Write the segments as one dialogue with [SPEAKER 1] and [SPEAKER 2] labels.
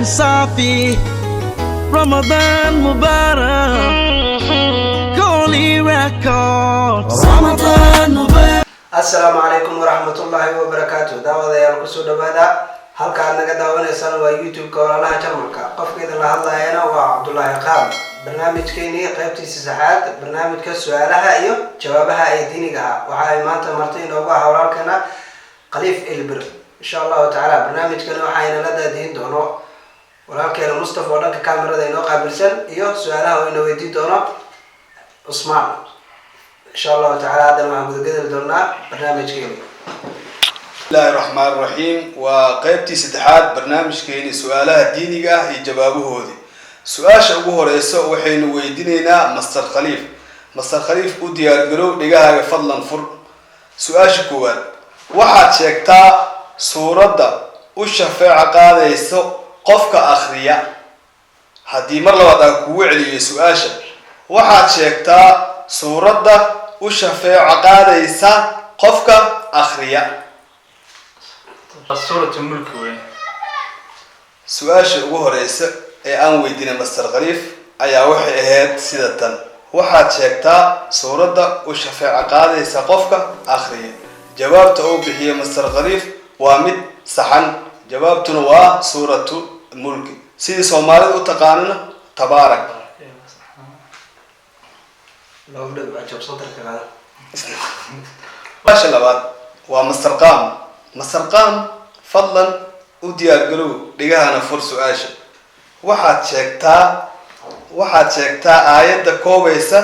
[SPEAKER 1] Safi. Ramadan Mubarak. Goalie Records. Ramadan Mubarak.
[SPEAKER 2] Asalaamu calaykum waraxmatullaahi wabarakaatu. Daawadayaal, kusoo dhawaada. Halka aad naga daawanaysaan waa YouTube-ka Walaalaha Jarmalka. Qofka idin la hadlayana waa Cabdulaahi Qaam. Barnaamijkeenii qaybtiisa saxaad, barnaamijka su-aalaha iyo jawaabaha ee diiniga ah, waxa ay maanta marti inoogu ah walaalkeena Khaliif Elbir. Insha Allahu tacaala barnaamijkani waxa inala daadihin doono walaalkeena Mustafa oo dhanka kamerada inoo qaabilsan, iyo su-aalaha oo ina weydiin doono Cusmaan, insha Allahu tacala. Haddana waxaan gudageli doonaa barnaamijkeeni.
[SPEAKER 3] Bismillahi raxmaan raxiim. Waa qeybtii saddexaad barnaamijkeeni su-aalaha diiniga ah iyo jawaabahoodii. Su-aasha ugu horeysa waxaynu weydiinaynaa Master Khaliif. Master Khaliif, u diyaargarow, dhigahaaga fadlan fur. Su-aasha koowaad: waxaad sheegtaa suuradda u shafeeco qaadayso qofka akhriya. Haddii mar labaad aan kugu celiyo su-aasha: waxaad sheegtaa suuradda u shafeeco qaadaysa qofka akhriya.
[SPEAKER 4] Suuratu Mulki wey.
[SPEAKER 3] Su-aasha ugu horeysa ee aan weydiinay Master Khaliif ayaa waxay ahayd sida tan: waxaad sheegtaa suuradda u shafeeco qaadaysa qofka akhriya. Jawaabta uu bixiyey Master Khaliif waa mid saxan. Jawaabtuna waa Suuratu Mulki, sidii Soomaalida u taqaanana Tabaarak.
[SPEAKER 2] Loogu dhig waa job centerka qaada.
[SPEAKER 3] Su-aasha labaad waa Master Qam. Master Qam, fadlan u diyaargarow, dhigahana fur. Su-aasha: waxaad sheegtaa aayadda koobaysa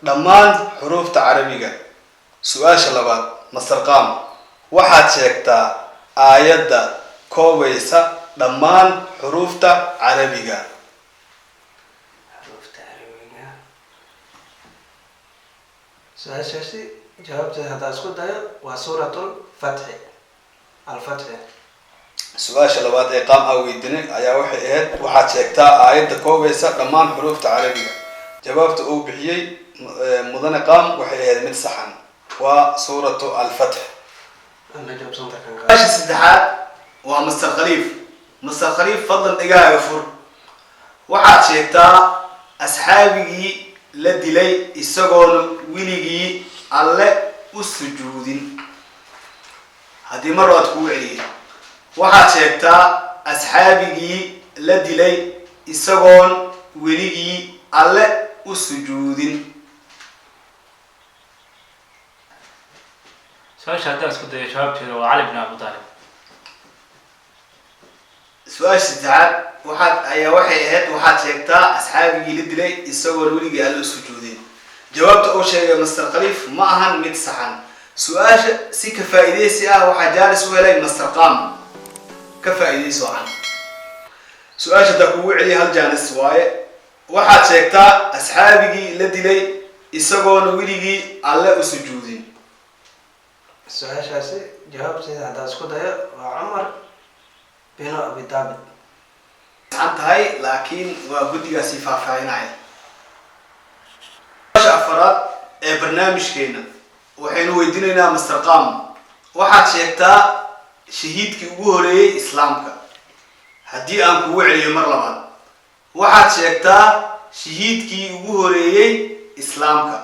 [SPEAKER 3] dhammaan xuruufta Carabiga. Su-aasha labaad, Master Qam: waxaad sheegtaa aayadda koobaysa dhammaan xuruufta Carabiga.
[SPEAKER 2] Xuruufta Carabiga. Su-aashaasi jawaabteeda haddaan isku dayo waa Suuratul Fatxi, Alfatxi.
[SPEAKER 3] Su-aasha labaad ee Qaam aa weydiinay ayaa waxay ahayd: waxaad sheegtaa aayadda koobaysa dhammaan xuruufta Carabiga. Jawaabta uu bixiyey mudane Qaam waxay ahayd mid saxan, waa Suuratu Alfatx.
[SPEAKER 2] Ana job centerkan.
[SPEAKER 3] Su-aasha saddexaad waa Master Khaliif. Master Khaliif, fadlan dhegahaaga fur. Waxaad sheegtaa asxaabigii la dilay isagoona weligii Alle u sujuudin. Haddii mar labaad kugu celiyay: waxaad sheegtaa asxaabigii la dilay isagoon weligii Alle u sujuudin.
[SPEAKER 4] Su-aasha haddaan isku dayo jawaabteeda waa Cali bin Abu Taalib.
[SPEAKER 3] Su-aasha saddexaad waxaad ayaa waxay ahayd: waxaad sheegtaa asxaabigii la dilay isagoon weligii Alle u sujuudin. Jawaabta uu sheegay Master Khaliif ma ahan mid saxan. Su-aasha si ka faa'iidaysi ah waxaa jaalis u helay Master Qam. Ka faa'iidaysi wacan. Su-aasha haddaa kugu celiya, hal jaanis waaye. Waxaad sheegtaa asxaabigii la dilay isagoona weligii Alle u sujuudin.
[SPEAKER 2] Su-aashaasi jawaabteeda haddaan isku dayo waa Cumar binu Abi Daabit.
[SPEAKER 3] Saxan tahay, laakiin waa guddigaasi faahfaahinaya. Su-aasha afaraad ee barnaamijkeena waxaynu weydiinaynaa Master Qam. Waxaad sheegtaa shahiidkii ugu horeeyey Islaamka. Haddii aan kugu celiyo mar labaad: waxaad sheegtaa shahiidkii ugu horeeyey Islaamka.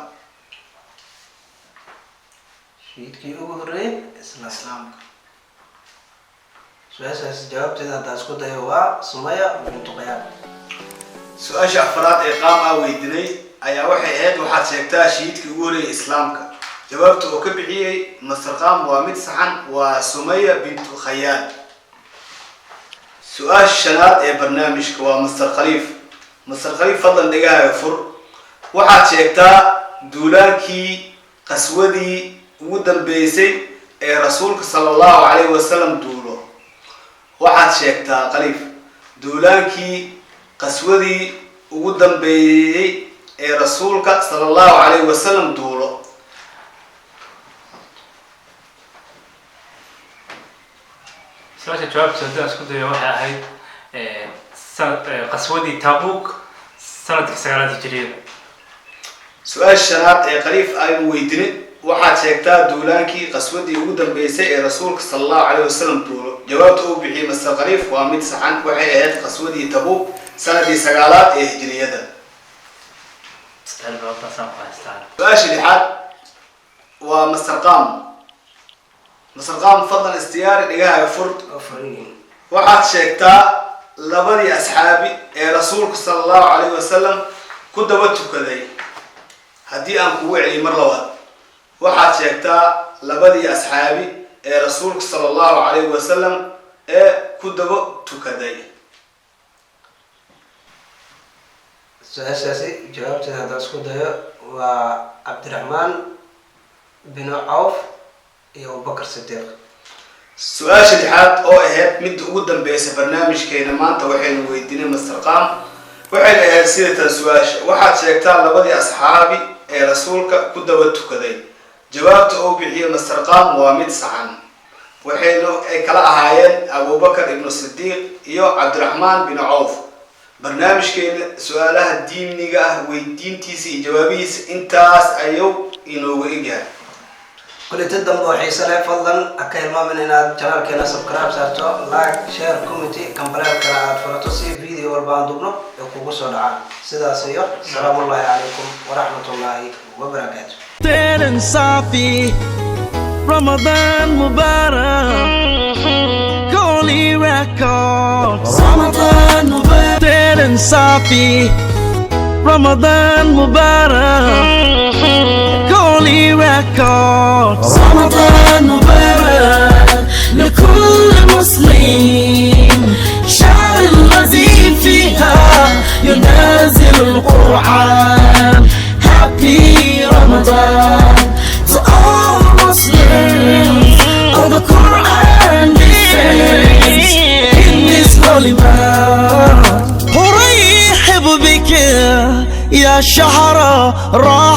[SPEAKER 2] Shahiidkii ugu horreeyay Islaam.
[SPEAKER 3] Islaamka.
[SPEAKER 2] Su-aashaasi jawaabteeda haddaan isku dayo waa Sumaya bintu Qayaab.
[SPEAKER 3] Su-aasha afraad ee Qaam aa weydiinay ayaa waxay ahayd: waxaad sheegtaa shahiidkii ugu horeeyay Islaamka. Jawaabta oo ka bixiyey Master Qaam waa mid saxan, waa Sumaya bintu Khayaal. Su-aasha shanaad ee barnaamijka waa Master Khaliif. Master Khaliif, fadlan dhegahaaga fur. Waxaad sheegtaa duulaankii, qaswadii ugu dambeysay ee Rasuulka sala Allahu calayhi wasalam duulo. Waxaad sheegtaa, Khaliif, duulaankii, qaswadii ugu dambeeyey ee Rasuulka sala Allahu calayhi wasalam duulo.
[SPEAKER 4] Su-aasha jawaabta haddaan isku dayo waxay ahayd qaswadii Taabuk, sanadkii 9aad hijiriyada.
[SPEAKER 3] Su-aasha shanaad ee Khaliif aynu weydinay Waxaad sheegtaa duulaankii qaswadii ugu dambeysay ee Rasuulka sala Allahu calayhi wasalam duulo. Jawaabta uu bixiyey Master Khaliif waa mid saxan. Waxay ahayd qaswadii Tabuuk sanadii 9aad ee Hijriyada.
[SPEAKER 4] Saddex bilood taasaan ku haystaa.
[SPEAKER 3] Su-aasha lixaad waa Master Qam. Master Qam, fadlan istiyaari, dhegahaaga fur.
[SPEAKER 2] Oo furan yihiin.
[SPEAKER 3] Waxaad sheegtaa labadii asxaabi ee Rasuulka sala Allahu calayhi wasalam ku daba tukaday. Haddii aan kugu celiyo mar labaad, waxaad sheegtaa labadii asxaabi ee Rasuulka sala Allahu calayhi wasalam ee ku daba tukaday.
[SPEAKER 2] Su-aashaasi jawaabteeda haddaan isku dayo waa Cabdiraxmaan binu Cawf iyo Abubakar Sidiiq.
[SPEAKER 3] Su-aasha lixaad oo ahayd midda ugu dambeysa barnaamijkeena maanta waxaynu weydiinay Master Qam, waxayna ahayd sidatan su-aasha: waxaad sheegtaa labadii asxaabi ee Rasuulka ku daba tukaday. Jawaabta uu bixiyey Master Qam waa mid saxan. Waxayna ay kala ahaayeen Abubakar ibnu Sidiiq iyo Cabdiraxmaan bin Cawf. Barnaamijkeena su-aalaha diiniga ah weydiintiisa iyo jawaabihiisa intaas ayuu inooga egyahay.
[SPEAKER 2] Kulita dambe oo xiise leh, fadlan ha ka hilmaamin inaad channelkeena subscribe saarto, like, share, comment, gambaleelkana aad furato si video walba aan dubno ee kugu soo dhacaan. Sidaas iyo asalaamu ullahi calaykum waraxmatullaahi wabarakaatu.
[SPEAKER 1] Safi Ramadan Mubarak, Holy Records. Ramadan Mubarak, Safi Ramadan Mubarak, Holy Records.
[SPEAKER 5] رمضان مبارك لكل مسلم، شهر الذي فيها ينزل القرآن. Happy Ramadan to all Muslims. All the Quran descends in this holy month.
[SPEAKER 1] أرحب بك يا شهر راح.